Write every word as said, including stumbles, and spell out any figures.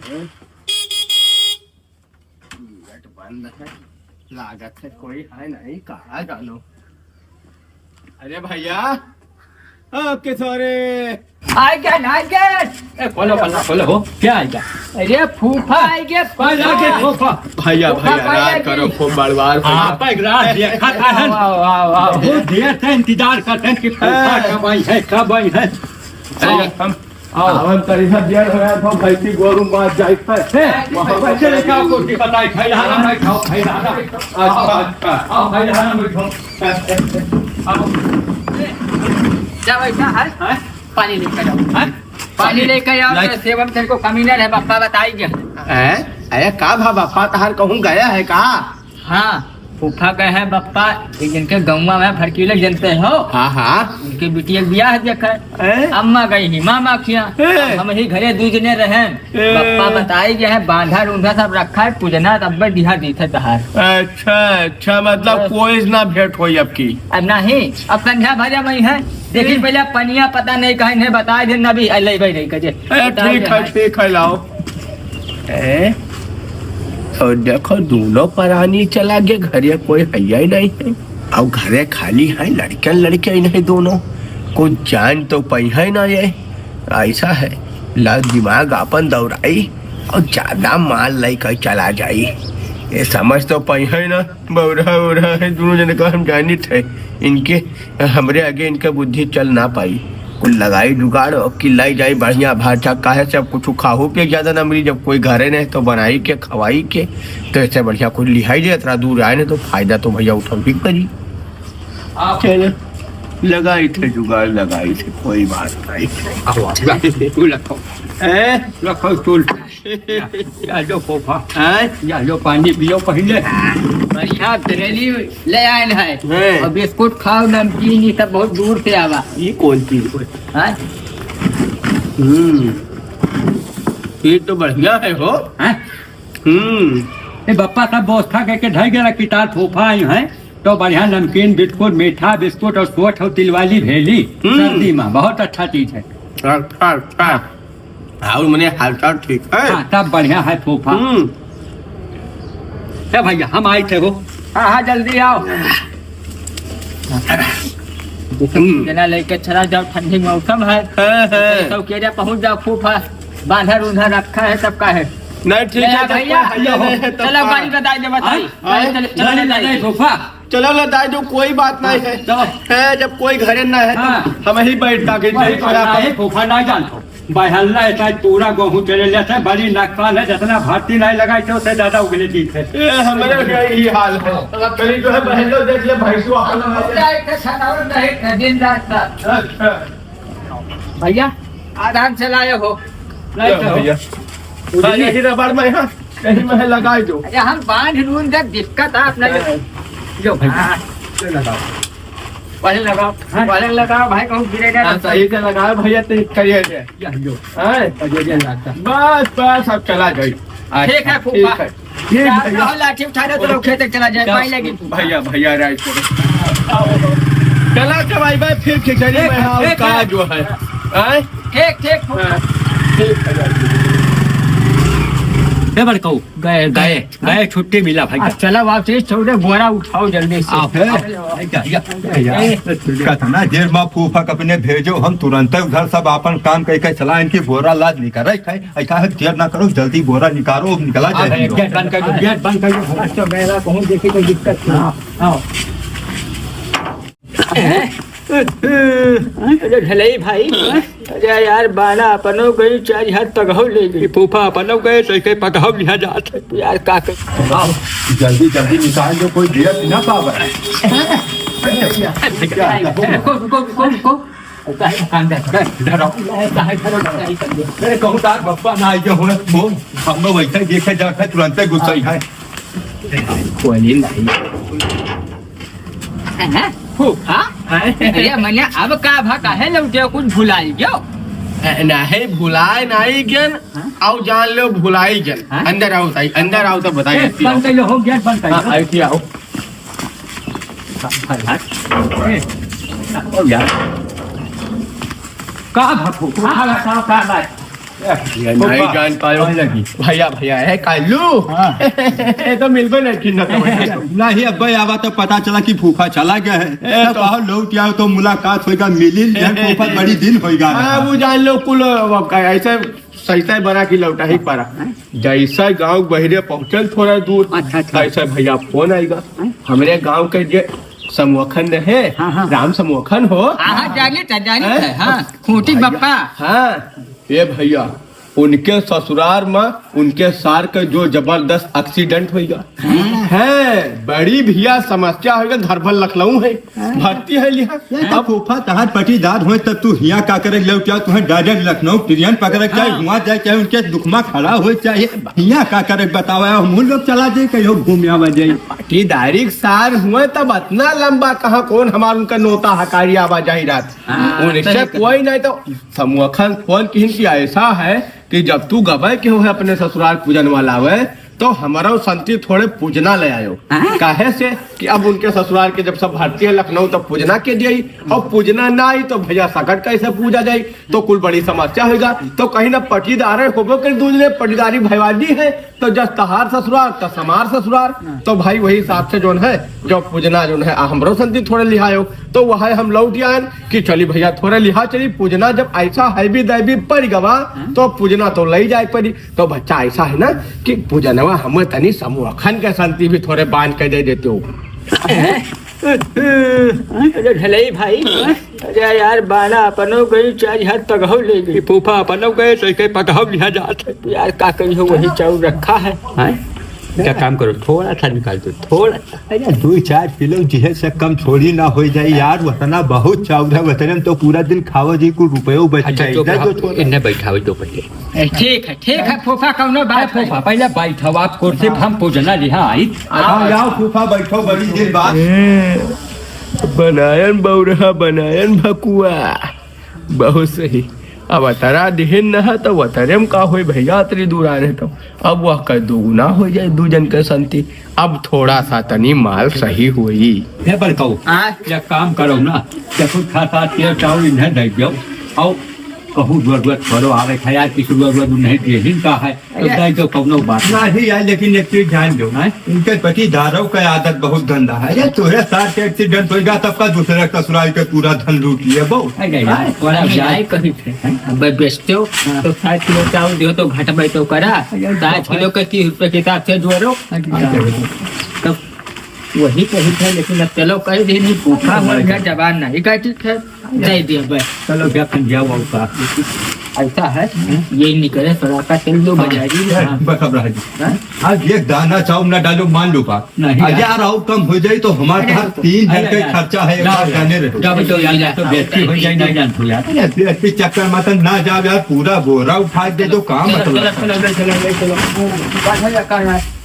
गेट बंद है, लागत है कोई है नहीं, कहाँ जानो? अरे भैया, ओ किशोरे। आइ गए, आइ गए। ए, खोलो, खोलो, खोलो, हो, क्या आइ गया? अरे फूफा आइ गए, फूफा। आइ गए, फूफा। भैया, फूफा, भैया, राज करो, खूब बड़वार भैया। आप एक राज देखा था, वाह, वाह, वाह, वाह। बहुत देर से इंतजार करते हैं कि फूफा कब आई है, कब आई है। आओ, हम आओ। आवन तरी सब जेल हो गया था, भैंसी गोरू मार जाए था। ए, वहाँ बच्चे लेके आओ, कुर्सी बताए, खाई रहा, मैं खाओ, खाई रहा। अच्छा, अच्छा। आओ, खाई रहा, मैं खाओ। आओ। जा बैठा है। हैं? पानी लेकर आओ। हैं? पानी लेकर आओ, लाई। तो सेवन तेरे को कमी ना रहे, पापा बताएंगे। हैं? अरे का भा, पापा तहार कहूँ गया है का? हाँ, फूफा गए हैं बप्पा, एक जिनके गौवा में भड़कीले जनते हो। हाँ, हाँ। उनके बिटिया के बियाह देखे। हैं? अम्मा गई ही मामा किया। हैं? हम ही घरे दू जने रहें। हैं? बप्पा बताई गए हैं, बांधा रूंधा सब रखा है, पूजना तब बियाह दी थे तहार। अच्छा, अच्छा, मतलब बस। कोई ना भेंट होई अब की? अब नहीं, अब संझा भरे में है। देखी हैं? पहले पनिया पता नहीं कहीं नहीं बताए दे, नबी अल्लाह भाई नहीं कहे। ए, बताए ठीक दे है, हैं। ठीक है, लाओ। ए, और देखो, दोनों परानी चला गए, घरे कोई हैया ही नहीं है। और घरे खाली है, लड़कन लड़के ही नहीं दोनों। कुछ जान तो पई है ना ये, ऐसा है। ला दिमाग आपन दौड़ाई और ज्यादा माल लेकर चला जाई। ये समझ तो पई है ना, बौरा, बौरा है, दोनों जने का हम जानित है। इनके, हमरे आगे इनका बुद्धि चल ना पाई। कुल लगाई जुगाड़, अब की लाई जाई बढ़िया भात, काहे से अब कुछ खाहू पे ज्यादा ना मिली, जब कोई घरे नहीं तो बनाई के, खवाई के, तो इससे बढ़िया कुछ लिहाई जाए, इतना दूर आए नहीं तो फायदा तो भैया उठावे के पड़ी। आप चलो, लगाई थे जुगाड़, लगाई थे, कोई बात नहीं। आओ, आओ, रखो, रखो। ए? रखो स्टूल। या, या लो फूफा। हैं? या लो पानी पियो पहिले। बढ़िया जलेबी ले आए हैं। हैं। और बिस्कुट खाओ, नमकीन, ये सब बहुत दूर से आवा। ये कौन चीज? हैं? हम्म। ये तो बढ़िया है हो। हैं? हम्म। ए बप्पा सब व्यवस्था करके ढाई गेला कि तार फूफा आई हैं, तो बढ़िया नमकीन बिस्कुट, मीठा बिस्कुट और सोठ और तिलवाली भेली हम्म। सर्दी में बहुत अच्छा चीज है। अच्छा, अच्छा। और मने हालचाल ठीक है? हाँ, सब बढ़िया है फूफा। हम्म। ए भैया, हम आई थे हो। हाँ, हाँ, जल्दी आओ। हम्म। जना लेके चला जाओ, ठंडी मौसम है। हाँ, हाँ। तो केरिया पहुँच जाओ फूफा, बांधर उंधर रखा है सबका है। नहीं, ठीक ले है, आ जब भैया, कोई भैया नहीं है, तब चलो, का? गाड़ी बताई दे, बताई। हाँ? चलो, चलो, चलो, नहीं, बताई। नहीं, फूफा। चलो, ले दाई दो, कोई बात नहीं है। हाँ, चलो। है, जब कोई घरे ना है, तो हाँ। हम ही बैठ जाके वही जाए। बात है, फूफा ना जान तो। बहल्ला है, शायद पूरा गेहूं चले लेते हैं, बड़ी नकसान है, जितना भर्ती नहीं लगाई थे, उससे ज्यादा उगले चीज है। ए, हमारे भी यही हाल है। कहीं जो है, बहल्लो देख ले, भैंसुआ हाल है। जाए के सनावर नहीं थे, दिन रात का। अच्छा। भैया, आराम से लाए हो। नहीं ले तो भैया। उधर हाँ, ही यही रबड़ में है, यही में है, लगाई दो। अरे, हम बांध लून दे, दिक्कत आप नहीं। हाँ। जो भैया। हाँ। ये लगाओ। पहले लगाओ, हाँ। पहले लगाओ भाई, कहूँ गिरेगा हाँ, ना। सही से लगाओ भैया, तो करिए जे। या लो। हैं? करिए जे लगता। बस, बस, अब चला जाई। अच्छा, ठीक है, फूफा। ठीक है। ठीक जा, भैया। जाओ, लाठी उठा लो, तो लोग खेत चला जाए, जाओ। पानी लगी। भैया, भैया, राज करो। चला के भाई, भाई, फिर खिचड़ी ए, में आओ, ए, का ए। जो है। हैं? ठीक, ठीक, फूफा। हाँ, ठीक है, भाई। ए बड़काऊ, गए, गए। गए, छुट्टी मिला भाई। आ, चला वापस, छोटे बोरा उठाओ जल्दी से। आओ। ए, ए, ए, ए, ए, कितना देर में फूफा के अपने भेजो, हम तुरंत उधर सब आपन काम कइ के चला, इनकी बोरा लाद निकल रही है। ऐसा है, देर ना करो, जल्दी बोरा निकालो, निकला जाए। गेट बंद कर दो, गेट बंद कर दो। अच्छा, मेरा कहूँ देखी कोई दिक्कत नहीं। हाँ, आओ। अरे ढलई भाई, अरे यार, बाना अपनो गई, चार हाथ पगहौ ले गई। फूफा अपनो गए, तो के पगहौ लिहा जात है। यार, का कर-, आओ। जल्दी, जल्दी निकाल दो, कोई देर ना पावे। रुको, रुको, रुको, रुको। काहे मकान दे, इधर आओ। काहे, काहे, काहे, काहे, काहे। अरे, कहूँ तार बप्पा ना आई गए होए, वो हम लोग वैसे ही देखे जाते, तुरंते गुस्सा ही है। कोई नहीं। हैं? फूफा? हैं? अरे मने अब का भा, काहे लौटे, कुछ भुलाई गयो? ए, नहीं, भुलाए नहीं गन, हाँ? आओ जान लो, भुलाई गन। हाँ? अंदर आओ ताई, अंदर आओ तो बताइए, ए, बंद कर लो, हो गया, बंद कर लो। हाँ, आई थी, आओ। हाँ, हाँ, हाँ। ए, आओ यार। का भा फूफा? हाँ, हाँ, हाँ, हाँ, हाँ। ये नहीं फूफा। जान पायो। कौन लगी? भैया, भैया, है कालू? हाँ। ये तो मिलबे नहीं किन तो। नहीं, अब भाई आवा तो पता चला कि फूफा चला गया है। ए, तो तो कहो लौट आओ तो मुलाकात होइगा, मिली लिहन फूफा, बड़ी दिन होइगा। हाँ, वो जान लो कुल, अब का ऐसे सही सही बना के लौटा ही पारा। जैसा गाँव बहिरे पहुँचल थोड़ा दूर, अच्छा, अच्छा। तैसे भैया फोन आइगा। हाँ। हमरे गाँव के जे समूहखन रहे, हाँ, हाँ। राम समूहखन हो। हाँ, हाँ, जाने था, जाने हैं? था, हाँ, खूंटी भैया। बप्पा। हाँ, ये भैया, उनके ससुरार में उनके सार के जो जबरदस्त accident होइगा। हाँ। हैं, बड़ी भैया समस्या होइगा, घर भर लखनऊ है, हाँ। भर्ती है लिहा। ये तो अब फूफा तहार पटीदार होए, तब तू हियाँ का करे लौट आओ, तुम्हें direct लखनऊ train पकड़े के चाहे, हाँ। हुआँ जाए, चाहे उनके दुखमा खड़ा होए, चाहे हियाँ का करे बतावा, हम लोग चला जाए, कहीं घूम आवा जाए। पटीदारी के सार हुए, तब इतना लंबा कहाँ कौन हमार उनका नोता हकारी आवा जाई रात। हाँ, उनसे सही कहा। कोई नहीं तो समूहखन फोन किहिन कि ऐसा है कि जब तू गबे के हो है अपने ससुरार पूजन वाला आवे, तो हमारा संती थोड़े पूजना ले आयो। हाँ? काहे से कि अब उनके ससुरार के जब सब भर्ती है लखनऊ, तो पूजना के दिए, और पूजना ना आई तो भैया सकट कैसे पूजा जाई, तो कुल बड़ी समस्या होइगा। तो कहीं ना पटीदारे होबो के दूध ने पटीदारी भैवाजी है, तो जस तहार ससुरार, तस हमार ससुरार। हाँ। तो भाई वही हिसाब से जोन है, जो पूजना जोन है, आ हमरो संती थोड़े लिहायो। तो वह हम लौट आयन कि चली भैया थोड़े लिहा चली, पूजना जब ऐसा हैवी दैवी पड़ गवा, हाँ। तो पूजना तो लई जाए पड़ी। तो बच्चा ऐसा है ना कि पूजनवा हम तनी समूहखन के संती भी थोड़े बांध के दे देते हो। अरे ढलई भाई, अरे यार, बाना अपनो गई, चार हाथ पगहौ ले गई। फूफा अपनो गए, तो इके पगहौ लिहा जात है। यार, का करी हो, वही चाउर रखा है। हैं? क्या काम करो, थोड़ा सा निकाल दो, थोड़ा सा। अरे, दो चार किलो जिहे से कम थोड़ी ना हो जाए यार, वतना बहुत चाउर है, वतने में तो पूरा दिन खावा जी, कुल रुपयो बच अच्छा, जाए। चुप दे रहो, दो थोड़ा। इन्हें बैठावे दो पहले। ए, ठीक है, ठीक है, फूफा, कौनो बात फूफा, नहीं। पहले बैठो, आप कुर्सी पे हम पूजना लिहा आई। हाँ, आओ फूफा, बैठो, बड़ी देर बाद। ए, बनायन बौरहा, बनायन भकुआ। बहुत सही। अब अतरा दिहिन न है, तो अतरे में का होई भैया, अतरी दूर आ रहे तो। अब वह कर दुगुना हो जाए, दू जन के संती। अब थोड़ा सा तनी माल सही होई। हे बड़काऊ, हाँ? एक काम करो ना, देखो, छह सात किलो चाउर इन्हें दे दो, और कहूँ जरूरत पड़ो, आवे खाया, किसी जरूरत नहीं, देहिन का है, तो अरे। दे दो, कौनो बात नहीं। नहीं यार, लेकिन एक चीज ध्यान दो, हैं? इनके पटीदारों का आदत बहुत गंदा है। अरे, तोरे सार के accident होइगा, तब का दूसरे ससुराल के पूरा धन लूट लिए, बहू। अरे यार, हैं? थोड़ा नहीं, ज्यादा नहीं कही थे। हैं? अब बेचते हो, हाँ। तो सात किलो चाउर दियो, तो घट बैठो करा। अरे, सात किलो के तीस रुपये के हिसाब से जोड़ो। अच्छा। तब वही कही था, लेकिन अब चलो कह दे, नहीं फूफा, हाँ, मर गया, हाँ। जबान नहीं काटी थे, दे दिया बस। चलो, जा, अपन जाओ, और का। ऐसा है, हम्म। ये निकले, सलाका चल दो, हाँ। बाजारी में। हाँ। बस अब रह गई। हाँ? आज एक दाना चाउर ना डालो, मान लो बात। नहीं, आज यार। यार, और कम हो जाए तो हमारे अरे, पास तीन हजार अरे, का यार। खर्चा है, एक जाओ, बार जाओ। जाने रहो। जाओ, तो यार, यार, तो बेइज्जती हो जाए, नहीं जानते यार। अरे, बेइज्जती चक्कर मत ना जाओ यार, पूरा बोरा उठा दे, तो काम चलो, मतलब चलो, है। चलो, चलो, चलो, चलो। बात है या कहाँ है?